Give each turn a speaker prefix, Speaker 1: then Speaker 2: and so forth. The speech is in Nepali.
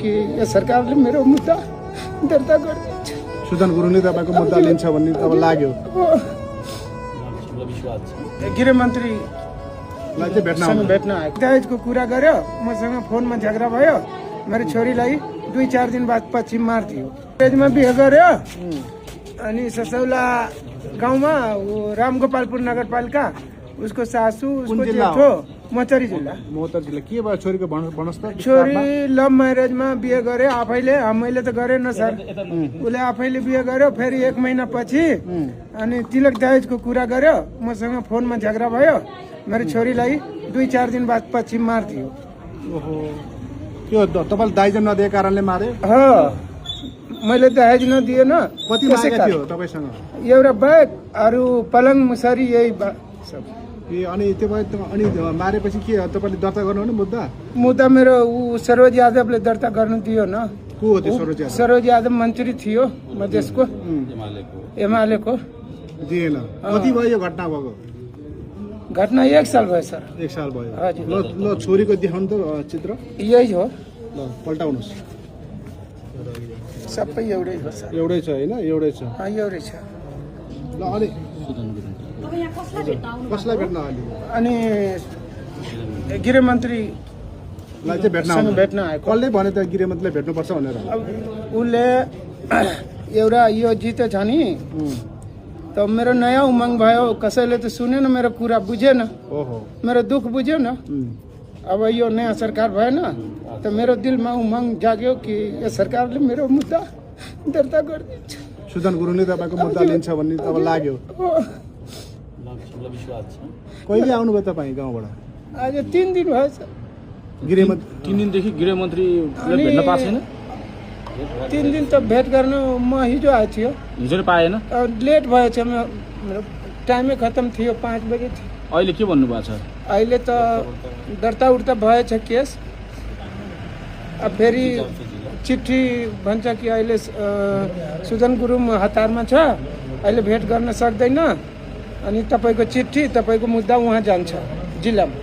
Speaker 1: कि यो सरकारले मेरो मुद्दा दर्ता गरिदिन्छ।
Speaker 2: सुदन गुरुङले तपाईँको मुद्दा लिन्छ भन्ने तपाईँ लाग्यो?
Speaker 1: गृहमन्त्रीलाई चाहिँ भेट्न आएको। दहेजको कुरा गर्यो, मसँग फोनमा झगडा भयो, मेरो छोरीलाई 2-4 दिन बाद पछि मारिदियो। दहेजमा बिहे गर्यो अनि ससौला गाउँमा रामगोपालपुर नगरपालिका, उसको सासू उसको जेठो मोचरी जिल्ला।
Speaker 2: के भयो छोरीको बनस्तर?
Speaker 1: छोरी लभ म्यारेजमा बिहे गरे आफैले, मैले त गरेन सर, उसले आफैले बिहे गर्यो। फेरि 1 महिना पछि अनि तिलक दहेजको कुरा गर्यो, मसँग फोनमा झगडा भयो, मेरो छोरीलाई 2-4 दिन बाद पछि मारिदियो।
Speaker 2: त्यो तपाईँले दाइज नदिएको कारणले मारे?
Speaker 1: हो, मैले दहेज नदिएन।
Speaker 2: कति मागेको थियो तपाईँसँग?
Speaker 1: एउटा बैग अरू पलङ मुसरी यही सब।
Speaker 2: अनि त्यो अनि मारेपछि के तपाईँले दर्ता गर्नु हो
Speaker 1: मुद्दा? मेरो सरोज यादवले दर्ता गर्नु दियो न।
Speaker 2: को हो त्यो सरोज यादव?
Speaker 1: सरोज यादव मन्त्री थियो मधेसको, एमालेको।
Speaker 2: दिएन। कति भयो यो घटना भएको?
Speaker 1: घटना 1 साल भयो सर।
Speaker 2: 1 साल भयो।
Speaker 1: हजुर।
Speaker 2: ल छोरीको देखाउनु त चित्र।
Speaker 1: यही हो,
Speaker 2: ल पल्टाउनुहोस्।
Speaker 1: सबै एउटै हो सर।
Speaker 2: एउटै छ होइन? एउटै छ।
Speaker 1: एउटै छ।
Speaker 2: ल अलि कसलाई भेट्न अलि?
Speaker 1: अनि गृहमन्त्रीलाई
Speaker 2: चाहिँ
Speaker 1: भेट्न आएको।
Speaker 2: कसले भने त गृहमन्त्रीलाई भेट्नुपर्छ भनेर?
Speaker 1: अब उसले एउटा यो जिते छ नि, त मेरो नयाँ उमङ्ग भयो। कसैले त सुनेन, मेरो कुरा बुझेन, मेरो दुःख बुझ्यो न। अब यो नयाँ सरकार भएन त मेरो दिलमा उमङ्ग जाग्यो कि यो सरकारले मेरो मुद्दा दर्ता गरिदिन्छ।
Speaker 2: सुदन गुरुङले तपाईँको मुद्दा लिन्छ भन्ने तपाईँ लाग्यो? कहिले आउनुभयो तपाईँ गाउँबाट?
Speaker 1: आज 3 दिन भयो सर।
Speaker 3: 3 दिनदेखि गृहमन्त्रीले भेट्न पाएको छैन?
Speaker 1: 3 दिन त भेट गर्न म हिजो आएको थियो।
Speaker 3: हिजो पाएन?
Speaker 1: लेट भएछ, मेरो टाइमै खत्तम थियो, 5 बजे थियो।
Speaker 3: अहिले के भन्नुभएको छ?
Speaker 1: अहिले त दर्ता उर्ता भएछ केस। अब फेरि चिठी भन्छ कि अहिले सुदन गुरुङ हतारमा छ, अहिले भेट गर्न सक्दैन, अनि तपाईँको चिठी, तपाईँको मुद्दा उहाँ जान्छ जिल्लामा।